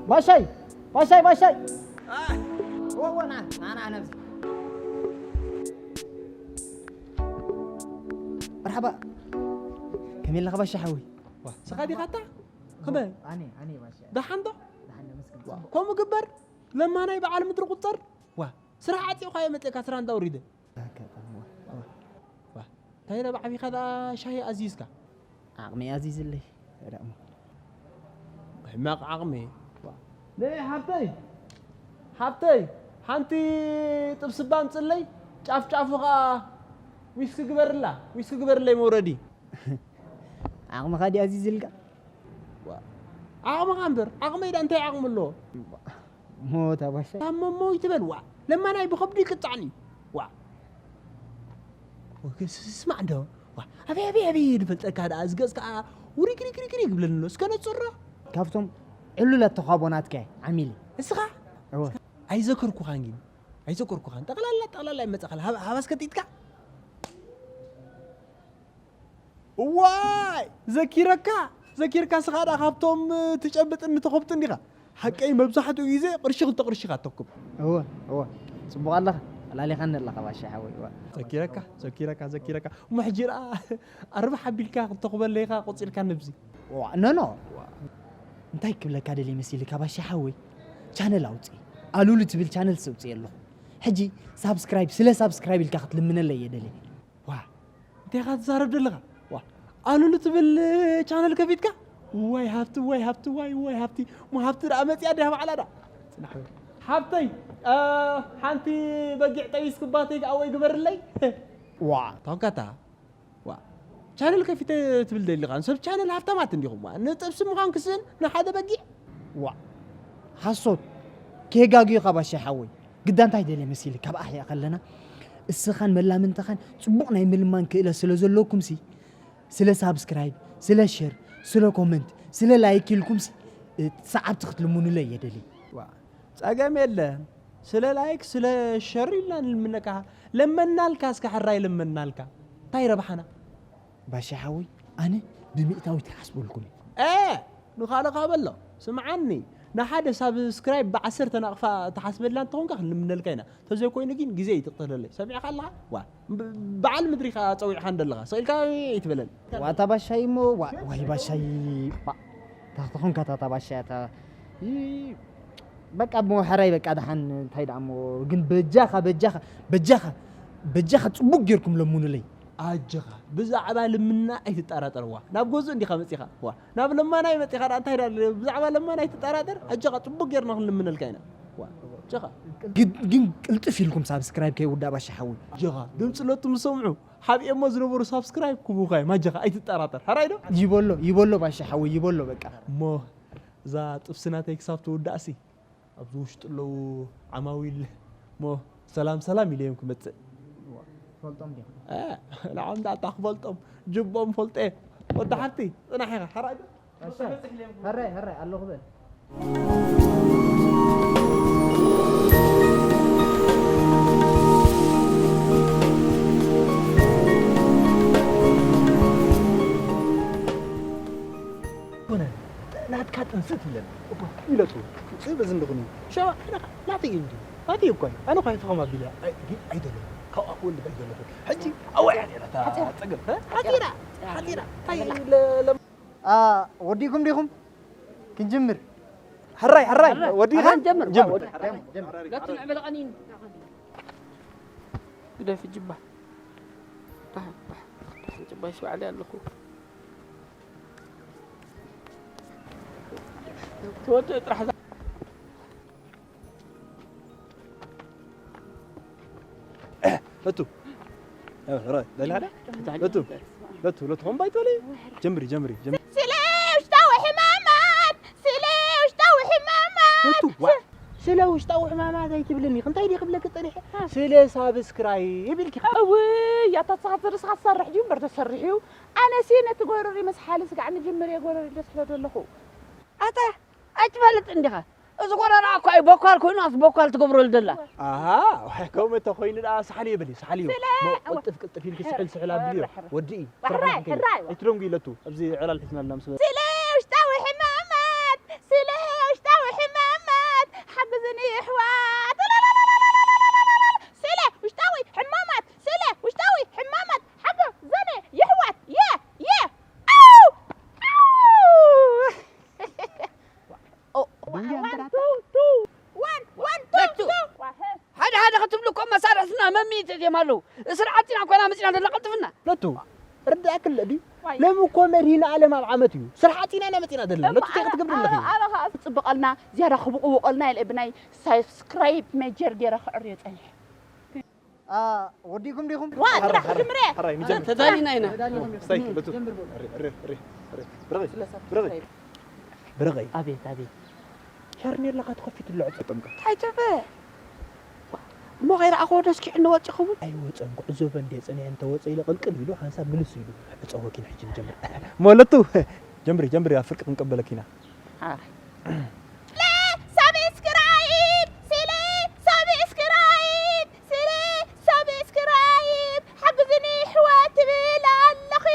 ባሻይ፣ ባሻይ፣ ባሻይ። ወ-፣ ወ-፣ ና፣ ና፣ ና፣ ነብዚ። መርሓባ። ከመይ ኣለኻ ባሻ ሓወይ? ዋ፣ ስኻ ዲኻ ኣታ? ከመይ? ኣነ፣ ኣነ ባሻ። ደሓን ዶ? ደሓን፣ መስገን። ዋ፣ ጽቡቕ። ከምኡ ግበር። ለማናይ በዓል ምድሪ ቁጸር። ዋ፣ ስራሕ ዓጺኻ እየ መጺእካ፣ ስራሕ እንዳውሪደ። ኣጋጣሚ፣ ዋ፣ ዋ። ዋ፣ እንታይ ኢለ ብዓቢኻ ደኣ ሻሂ ኣዚዝካ? ዓቕሚ ኣዚዝለይ፣ ደኣ እሞ። ሕማቕ ዓቕሚ። ዋ። ነይ ሓብተይ፣ ሓብተይ፣ ሓንቲ ጥብሲ እባ ኣምጽለይ፣ ጫፍ ጫፉ ኸኣ ዊስኪ ግበርላ፣ ዊስኪ ግበርለይ መውረዲ። ዓቕምኻ ድዩ ኣዚዝልካ? ዋ። ዓቕምኻ እምበር፣ ዓቕመይ ደኣ እንታይ ዓቕሚ ኣለዎ? ሞት ኣባሻይ። ታመሞ ይትበል፣ ዋ። ለማናይ ብኸብዱ ይቅጻዕኒ። ዋ። ወገ-፣ ስ-፣ ስማዕ እንዶ። ዋ። ኣበይ፣ ኣበይ፣ ኣበይ ድፈልጠካ ደኣ፣ እዚ ገጽ ከኣ ውሪግ፣ ሪግ፣ ሪግ፣ ሪግ ይብለኒ ኣሎ። እስከ ነጽሮ። ካብቶም ዕሉላት ተዃቦ ናትካ እየ ዓሚለ። እስኻ? እወ። ኣይዘከርኩኻን ግን። ኣይዘከርኩኻን። ጠቕላላ፣ ጠቕላላ ይመጻኻል። ሃብ-፣ ሃባስ ከቲትካ? እዋይ! ዘኪረካ! ዘኪርካ ስኻ ደኣ ካብቶም ትጨብጥን ተኾብጥን ዲኻ? ሓቀይ መብዛሕትኡ ግዜ ቅርሺ ክልተ ቅርሺ ኢኻ ተኩብ። እወ፣ እወ። ጽቡቕ ኣለኻ። ኣላሊኻኒ ኣለኻ ባሻ ሓወይ። እወ። ዘኪረካ፣ ዘኪረካ፣ ዘኪረካ። እሞ ሕጂ ደኣ ኣርባሕ ኣቢልካ ክተኹበለይ ኢኻ ቆጺርካ ነብዚ። ዋ፣ ኖ፣ ኖ። እንታይ ክብለካ ደልየ መሲልካ ባሻ ሓወይ? ቻነል ኣውጽእ። ኣሉሉ ትብል ቻነል ሰውጽእ ኣለኹ። ሕጂ ሳብስክራይብ፣ ስለ ሳብስክራይብ ኢልካ ክትልምነለይ እየ ደልየ። ዋ፣ እንታይ ኢኻ ትዛረብ ዘለኻ? ዋ፣ ኣሉሉ ትብል ቻነል ከፊትካ? ዋይ ሃብቲ፣ ዋይ ሃብቲ፣ ዋይ፣ ዋይ ሃብቲ። እሞ ሃብቲ ደኣ መጺኣ ድያ ባዕላ ደኣ? ጽናሕ በል። ሓብተይ፣ እ፣ ሓንቲ በጊዕ ጠቢስክባተይ ከኣ ወይ ግበርለይ። ዋ፣ ታንካታ። ዋ፣ ቻነል ከፊተ ትብል ደሊኻ? ንሰብ ቻነል ሃብታማት እንዲኹም። ዋ፣ ንጥብሲ ምዃን ክስእን ንሓደ በጊዕ? ዋ፣ ሓሶት። ከየጋግዩኻ ባሻ ሓወይ። ግዳ እንታይ ደልየ መሲልካ፣ ካብ ኣሕሊኣ ከለና፣ እስኻን መላምንትኻን ጽቡቕ ናይ ምልማን ክእለት ስለ ዘለኩምሲ፣ ስለ ሳብስክራይብ፣ ስለ ሸር፣ ስለ ኮመንት፣ ስለ ላይክ ኢልኩምሲ፣ እ፣ ሰዓብቲ ክትልምኑለይ እየ ደልየ። ዋ፣ ጸገም የለን። ስለ ላይክ፣ ስለ ሸር ኢልና ንልምነካ። ለመናልካ፣ እስከ ሕራይ ለመናልካ። እንታይ ረብሓና? ባሻ ሓወይ፣ ኣነ ብሚእታዊት ይሓስበልኩም እየ። እ፣ ንኻልኻ በሎ። ስምዓኒ፣ ንሓደ ሳብስክራይብ ብዓሰርተ ናቕፋ ትሓስበልና እንተኾንካ ክንልምነልካ ኢና። ተዘይኮይኑ ግን ግዜ ኣይትቕተለለይ። ሰሚዕካ ኣለኻ? ዋ፣ ብ-፣ በዓል ምድሪ ኢኻ ጸዊዕካ እንደለኻ። ስቕ ኢልካ ኣይትበለኒ። ዋታ ባሻይ እሞ፣ ዋ-፣ ዋይ ባሻይ፣ ባ-፣ ታኽቲ ኾንካ ታታ ባሻይ፣ ኣታ፣ ይ-፣ በቃ እሞ ሕራይ በቃ ደሓን እንታይ ደኣ እሞ፣ ግን በጃኻ፣ በጃኻ፣ በጃኻ፣ በጃኻ ጽቡቕ ጌርኩም ለምኑለይ። ኣጀኻ፣ ብዛዕባ ልምና ኣይትጠራጠር፣ ዋ። ናብ ገዝኡ እንዲኻ መጺኻ፣ ዋ። ናብ ለማናይ መጺኻ ደኣ እንታይ ደኣ፣ ብዛዕባ ለማናይ ኣይትጠራጠር፣ ኣጀኻ፣ ጽቡቕ ጌርና ክንልምነልካ ኢና፣ ዋ። ኣጀኻ። ግን፣ ግን ቅልጥፍ ኢልኩም ሳብስክራይብ ከይውዳእ ባሻ ሓወይ። ኣጀኻ፣ ድምጺ ሎቱ ምስ ሰምዑ፣ ሓቢኦሞ ዝነበሩ ሳብስክራይብ ክቡኻ እዮም፣ ኣጀኻ፣ ኣይትጠራጠር። ሕራይ ዶ? ይበሎ፣ ይበሎ ባሻ ሓወይ፣ ይበሎ በቃ። እሞ እዛ ጥብሲ ናተይ ክሳብ ትውዳእሲ፣ ኣብዚ ውሽጢ ኣለዉ ዓማዊል እሞ ሰላም ሰላም ኢለ እዮም ክመጽእ። ትፈልጦም ዲኻ? እ፣ ንዖም ደኣ እንታይ ክፈልጦም፣ ጅቦም ፈልጦ እየ። ወዲ ሓፍቲ፣ ጽናሕ ኢኻ፣ ሕራይ ዶ? እሺ። ሕራይ፣ ሕራይ፣ ኣለኹ በል። ኮነ፣ ናትካ ጥንሲ ትብለኒ። እኮ ኢለቱ፣ ጽብ ዝንድኹኒ። ሸዋ፣ ናተይ እዩ እንዲ። ናተይ እኮ እዩ። ኣነ እኮ ኣይፈኸም ኣቢለ። ኣይ፣ ግን ኣይደለኹ። ካብኣ ክወልድ ኣይደለኹ። ሕጂ፣ ኣዋይ፣ ሓጺራ፣ ጸገም፣ እ? ሓጺራ፣ ሓጺራ። እንታይ ለ-፣ ለ-፣ ኣ፣ ወዲእኩም ዲኹም? ክንጅምር። ሕራይ፣ ሕራይ፣ ሕራይ። ወዲእኻ? ሕራይ፣ ጀምር። ጀምር። ዋ፣ ወዲ-፣ ጀምር። ጀምር። ላቱ ንዕበል ቐኒን። ግደፊ ጅባ። ዳሕ፣ ዳሕ፣ ዳሕ፣ ጅባ ይስባዕለይ ኣለኹ። ትወድእ ጥራሕ እዛ። ለቱ ለቱ ለቱ ለቱ ኾምባይ ትበለ። ጀምሪ ጀምሪ ጀምሪ። ስለ ውሽጣዊ ሕማማት፣ ስለ ውሽጣዊ ሕማማት። ለቱ ዋ፣ ስለ ውሽጣዊ ሕማማት ኣይትብልኒ። እንታይ ድየ ክብለኪ ጸኒሐ? ስለ ሳብስክራይብ ኢልኪ። እውይ፣ ኣታ ንስኻ ትሰርሕ ድዩ እምበር ተሰርሕ እዩ። ኣነሲ ነቲ ጎረሪ ምስ ሓሊ ስጋዕ ንጅምር እየ ጎረሪ ደስ ስለ ዘለኹ። ኣታ ኣይትፈልጥ እንዲኻ። እዚ ጎረራ እኮ እዩ ቦኳል ኮይኑ ኣስ ቦኳል ትገብረሉ ደላ። ኣሃ፣ ዋይ፣ ከምኡ እንተ ኮይኑ ደኣ ሳሕልዮ በሊ፣ ሳሕልዮ። ስለ እሞ ቅልጥፍ ቅልጥፍ ኢልኪ ስሕል ስሕል ኣብልዮ። ሕራይ፣ ሕራይ። ወዲ እዩ። ዋሕራይ፣ ስራሕ ሕራይ። ኣይትደንጉ ኢለቱ። ኣብዚ ዕላል ሒዝና ኣለና ምስ በለ። ስለ ውሽጣዊ ሕማማት፣ ስለ ውሽጣዊ ሕማማት፣ ሓግዝኒ የሕዋት። ስለ ውሽጣዊ ሕማማት፣ ስለ ውሽጣዊ ሕማማት፣ ሓግዝኒ የሕዋት። የ፣ የ፣ ኣው፣ ኣው። ኦ፣ ኦ፣ ደንጊያ ዋን፣ እምበራታ። ቱ፣ ቱ፣ ዋን፣ ዋን፣ ቱ፣ ለቱ። ቱ። ሓደ ሓደ ክትብሉ እኮ መሳርሕትና መምይት እዮም ኣለዉ። ስራሕ ኣቲና ኮይና መፂና ዘለና ቀልጥፍና። ለቱ፣ ርዳእኪ ኣሎ ድዩ? ዋይ። ሎሚ እኮ መድሂነ ዓለም ኣብ ዓመት እዩ። ስራሕ ኣቲና ኢና መፂና ዘለና። ለቱ፣ እንታይ ክትገብሪ ኣለኺ? ኣረ፣ ኣረ፣ ከኣ ክፅብቐልና፣ ዝያዳ ክብቑብቐልና ኢለ ብናይ ሳብስክራይብ ሜጀር ገይረ ክዕርዮ ፀኒሐ። አ፣ ወዲኩም ዲኩም? ዋ፣ ጥራሕ ክጅምር እየ። ሕራይ፣ ንጀምር። ተዳሊና ኢና። እሰይ፣ ለቱ። ሪ፣ ሪ፣ ሪ፣ ሪ። ብረቐይ፣ ብረቐይ። ብረቐይ። ኣቤት፣ ኣቤት። ሄርሜላ ኸ ተኸፊቱ ኣሎ ዕጾ ጠምካ? እንታይ ትብል? እሞ ከይረኣኽዎ ዶ እስኪ ዕነ ወፂ ይኸውን? ኣይወፀን፣ ክዕዘቦ እንድየ ፀኒሐ፣ እንተ ወፀ ኢለ ቅልቅል ኢሉ፣ ሓንሳብ ምልስ ኢሉ። ዕጾ ወኪን ሕጂ ንጀምር። እሞ ለቱ፣ ጀምሪ፣ ጀምሪ፣ ኣብ ፍርቂ ክንቀበለኪ ኢና። ሓራይ። ሳብስክራይብ፣ ስለ ሳብስክራይብ፣ ስለ ሳብስክራይብ፣ ሓግዝኒ ኣሕዋት ትብል ኣለኺ።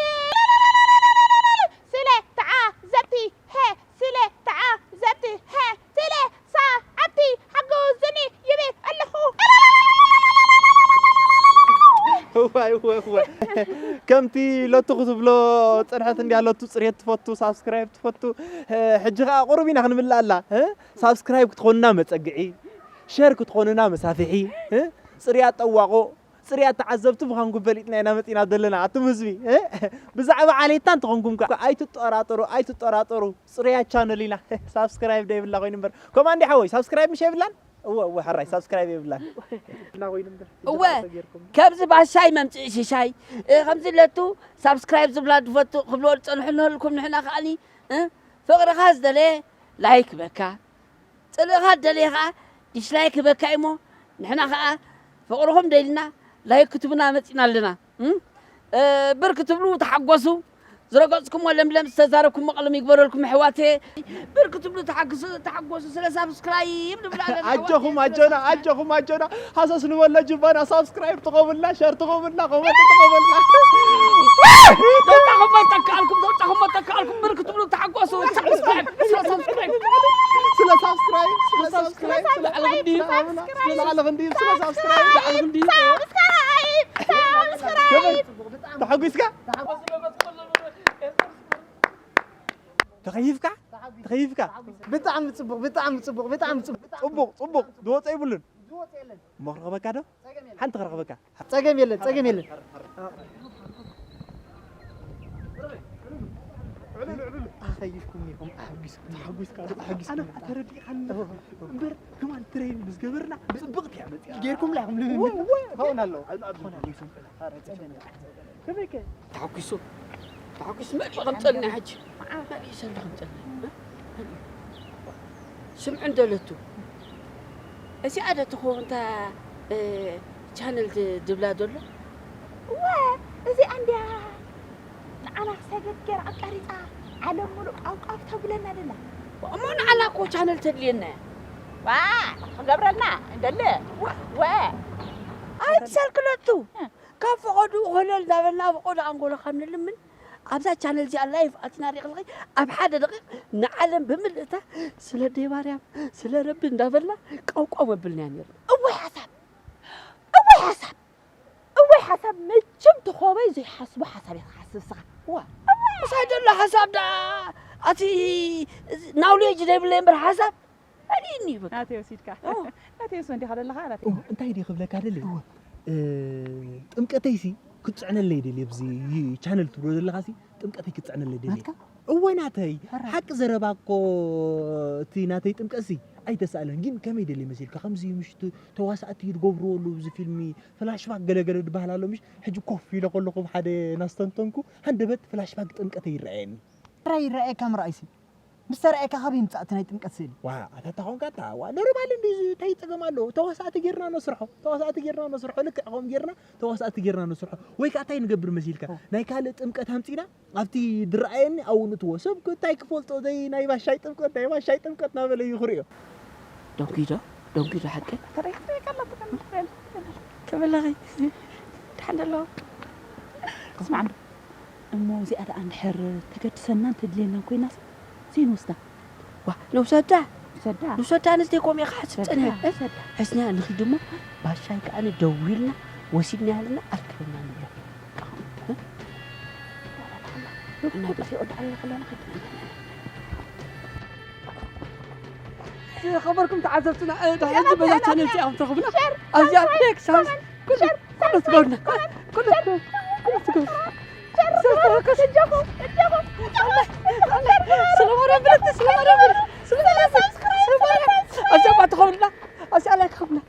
ስለ ተዓዘብቲ፣ ሀ፣ ስለ ተዓዘብቲ፣ ሀ፣ ስለ ሰዓብቲ፣ ሓግዝኒ ይብል ኣለኹ። እዋይ፣ እዋይ፣ እዋይ። ከምቲ ለቱ ክትብሎ ጽንሐት እንድያ፣ ለቱ ጽሬት ትፈቱ፣ ሳብስክራይብ ትፈቱ። እ፣ ሕጂ ኸኣ ቁሩብ ኢና ክንምልኣላ። እ? ሳብስክራይብ ክትኾኑና መጸግዒ፣ ሸር ክትኾኑና መሳፍሒ፣ እ? ጽርያት ጠዋቖ፣ ጽርያት ተዓዘብቲ ምዃንኩም ፈሊጥና ኢና መጺና ዘለና። ኣቱም ህዝቢ፣ እ? ብዛዕባ ዓሌትና እንተኾንኩም ከ ኣይትጠራጠሩ፣ ኣይትጠራጠሩ። ጽርያት ቻነል ኢና። ሳብስክራይብ ዶ የብላ ኮይኑ እምበር። ኮማንዲ ሓወይ፣ ሳብስክራይብ ምሽ የብላን? እወ፣ እወ፣ ሕራይ፣ ሳብስክራይብ የብላን። እና ኮይኑ እምበር። እወ፣ ከምዚ ባሻይ መምጽኢ ሽሻይ፣ እ፣ ከምዚ ለቱ ሳብስክራይብ ዝብላ ዝፈቱ ክብሎ ዝጸንሑ ንህልኩም ንሕና ከኣኒ፣ እ፣ ፍቕርኻ ዝደለየ ላይክ በካ፣ ጽልእኻ ዝደለየ ከኣ ዲስላይክ በካ እሞ ንሕና ከኣ ፍቕርኹም ደሊና ላይክ ክትቡና መጺና ኣለና። እም? እ፣ ብር ክትብሉ ተሓጎሱ። ዝረገጽኩሞ ለምለም፣ ዝተዛረብኩሞ ቀለም ይግበረልኩም ኣሕዋተየ። ብር ክትብሉ ተሓግሱ፣ ተሓጎሱ። ስለ ሳብስክራይብ ንብላ ኣለና ኣጆኹም፣ ኣሕዋተየ። ኣጆና፣ ኣጆኹም፣ ኣጆና። ሃሰስ ንበሎ ጅባና ሳብስክራይብ ትኸቡልና፣ ሸር ትኸቡልና፣ ኮመንት ትኸቡልና። ተውጻኹሞ ተካኣልኩም፣ ተውጻኹሞ ተካኣልኩም። ብር ክትብሉ ተሓጎሱ። ሳብስክራይብ፣ ስለ ሳብስክራይብ። ስለ ሳብስክራይብ፣ ስለ ሳብስክራይብ፣ ስለ ሳብስክራይብ፣ ስለ ሳብስክራይብ፣ ስለ ሳብስክራይብ፣ ስለ ሳብስክራይብ። ሳብስክራይብ፣ ሳብስክራይብ። ተሓጒስካ? ተኸይፍካ? ተኸይፍካ? ብጣዕሚ ጽቡቕ፣ ብጣዕሚ ጽቡቕ፣ ብጣዕሚ ጽቡቕ። ጽቡቕ፣ ጽቡቕ። ዝወጸ ይብሉን። ዝወጸ የለን። እሞ ክረኽበካ ዶ? ጸገም የለን። ሓንቲ ክረኽበካ። ጸገም የለን፣ ጸገም የለን። ኣኸይፍኩም ኢኹም፣ ኣሐጒስኩም። ተሓጒስካ ዶ? ኣሐጒስኩም። ኣነ ተረዲእካኒ። እምበር፣ ከማን ትሬን ምስ ገበርና፣ ጽብቕቲ እያ መጺኣ። ጌርኩምላ ኢኹም ልምምድ። እወ፣ እወ። ትኸውን ኣለዎ። ኣነ ኣብ ትኸውን ኣለዎ። ጸገም የለን። ኧረ፣ ጸገም የለን። ከመይ ከ? ተሓጒሱ፣ ተሓጒሱ መሊኡ ከምጸልና ሕጂ። መሊኡ ሰልዲ ከምጸልና። እ? መሊኡ። ስምዒ እንዶ ለቱ። እዚኣ ዶ ትኸውን እታ፣ እ፣ ቻነል ድ-፣ ድብላ ዘሎ? እወ፣ እዚኣ እንድያ ንዓና ክሰግር ገይራ ቀሪጻ ዓለም ሙሉእ ቃውቃው ተብለና ደላ። እሞ ንዓና እኮ ቻነል ተድልየና እያ። ዋ፣ ክገብረልና እንደለ። ዋ። ወ። ኣይትሰልኪ ለቱ። እ። ካብ ፈቐዱ ኮለል እንዳበልና ፈቐዱ ኣንጎሎ ካብ ንልምን ኣብዛ ቻነል እዚኣ ላይፍ ኣቲና ሪቕልኺ ኣብ ሓደ ደቂቕ ንዓለም ብምልእታ ስለ ኣደይ ማርያም ስለ ረቢ እንዳበልና ቀውቀው መብልና ነይርና። እወ ሓሳብ፣ እወ ሓሳብ፣ እወ ሓሳብ። መቸም ተኾበይ ዘይሓስቦ ሓሳብ እየ ትሓስብ ንስኻ። ዋ፣ ምሳይ ዘሎ ሓሳብ ደኣ ኣቲ ናውሌጅ ዘይብለይ እምበር ሓሳብ ኣልኢኒ እዩ በቃ። ናተይ ወሲድካ። ኦ። ናተይ ወስ እንዲኻ ዘለኻ ናተይ። ኦ፣ እንታይ ድየ ክብለካ ደልየ? እወ። እ፣ ጥምቀተይሲ ክትጽዕነለይ ደልየ፣ ኣብዚ ዩ-፣ ቻነል ትብሎ ዘለኻሲ ጥምቀተይ ክትጽዕነለይ ደልየ። ናትካ? እወ፣ ናተይ። ሕራይ። ሓቂ ዘረባ እኮ እቲ ናተይ ጥምቀትሲ ኣይተሳእለን ግን ከመይ ደልየ መሲልካ ከምዚ ምሽቱ ተዋሳእቲ ይገብርዎ ኣለዉ እዚ ፊልሚ ፍላሽባክ ገለገለ ድበሃል ኣሎ ምሽ ሕጂ ኮፍ ኢለ ከለኹ ሓደ ናስተንተንኩ ሃንደበት ፍላሽባክ ጥምቀተ ይረኣየኒ ጥራይ ይረኣየካ ምርኣይሲ ምስ ተረኣየካ ካብ ይምፃእ እቲ ናይ ጥምቀት ስእሊ ዋ ኣታ እታ ኾንካ እታ ዋ ኖርማል እንዲ እንታይ ፀገም ኣለዎ ተዋሳእቲ ጌርና ነስርሖ ተዋሳእቲ ጌርና ነስርሖ ልክዕ ከምኡ ጌርና ተዋሳእቲ ጌርና ነስርሖ ወይ ከዓ እንታይ ንገብር መሲልካ ናይ ካልእ ጥምቀት ኣምፂና ኣብቲ ዝረኣየኒ ኣብኡ ንእትዎ ሰብ እንታይ ክፈልጦ ዘይ ናይ ባሻይ ጥምቀት ናይ ባሻይ ጥምቀት እናበለ እዩ ክርእዮ ደንጉይ ዶ ደንጉይ ዶ ሓቂ ክብለኺ ድሓን ደለዎ ክስማዕ እሞ እዚኣ ደኣ እንድሕር ተገድሰናን ተድልየናን ኮይናስ ዘይንወስዳ ዋ ንውሰዳ ንውሰዳ ንውሰዳ ንዝደይ ኮም ኢኻ ሓስብ ጸኒሐ ሕስና ንኺድ እሞ ባሻይ ከኣ ደዊልና ወሲድና ያለና ኣርክበና ንብሎ ዝኸበርኩም ተዓዘብትና ድሕዚ በዛ ቻነል እዚኣ ትረኽቡና ኣብዚኣ ሌክ ሳብስ ኩሉ ትገብሩና ኩሉ ኩሉ ትገብሩ ስለማርያም ብለቲ ስለማርያም ብለቲ ስለማርያም ኣብዚኣ ባ ትኸብሩና ኣብዚኣ ላይ ትኸብሩና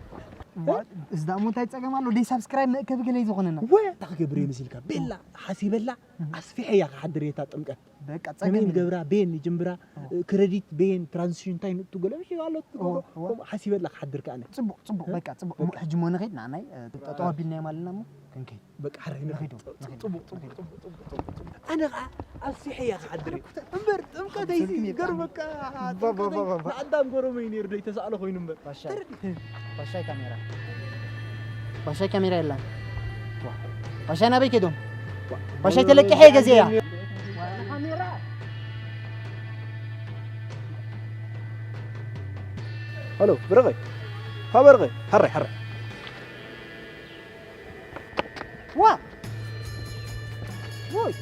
እዚ ዳሞ እንታይ ፀገም ኣሎ ደይ ሳብስክራይብ መእከቢ ገለይ ዝኾነና ወ እንታይ ክገብር እየ መሲልካ ቤላ ሓሲበላ ኣስፊሐ እያ ክሓድር እየ እታ ጥምቀት በቃ ከመይ ጸገም ንገብራ ቤን ንጅምብራ ክረዲት ቤን ትራንዚሽን እንታይ ንእቱ ገለ ብሽ ኣሎ ትገብሮ እወ፣ እወ። ከምኡ ሓሲበላ ክሓድር ከኣነ ጽቡቅ ጽቡቅ በቃ ጽቡቅ እሞ ሕጂ እሞ ንኸይድ ንዓናይ እ፣ ጠጠው ኣቢልናዮም ኣለና እሞ ክንከይድ በቃ ሓራይ ንኸይድ ንኸይድ ጽቡቅ ጽቡቅ ጽቡቅ ጽቡቅ ጽቡቅ ኣነ ኸዓ ኣብሲሐ እያ ክሓድር እየ እምበር ጥምቀተይ ሲ ገርመካ ጥምቀተይ ንኣዳም ጎረመይ ነይሩ ደይ ተሳእሎ ኮይኑ እምበር ባሻይ ባሻይ ካሜራ ባሻይ ካሜራ የላን ባሻይ ናበይ ከይዶም ባሻይ ተለቂሐ እየ ገዚአ ሄሎ ብርቐይ ሃበርቐይ ሓራይ ሓራይ ዋ ውይ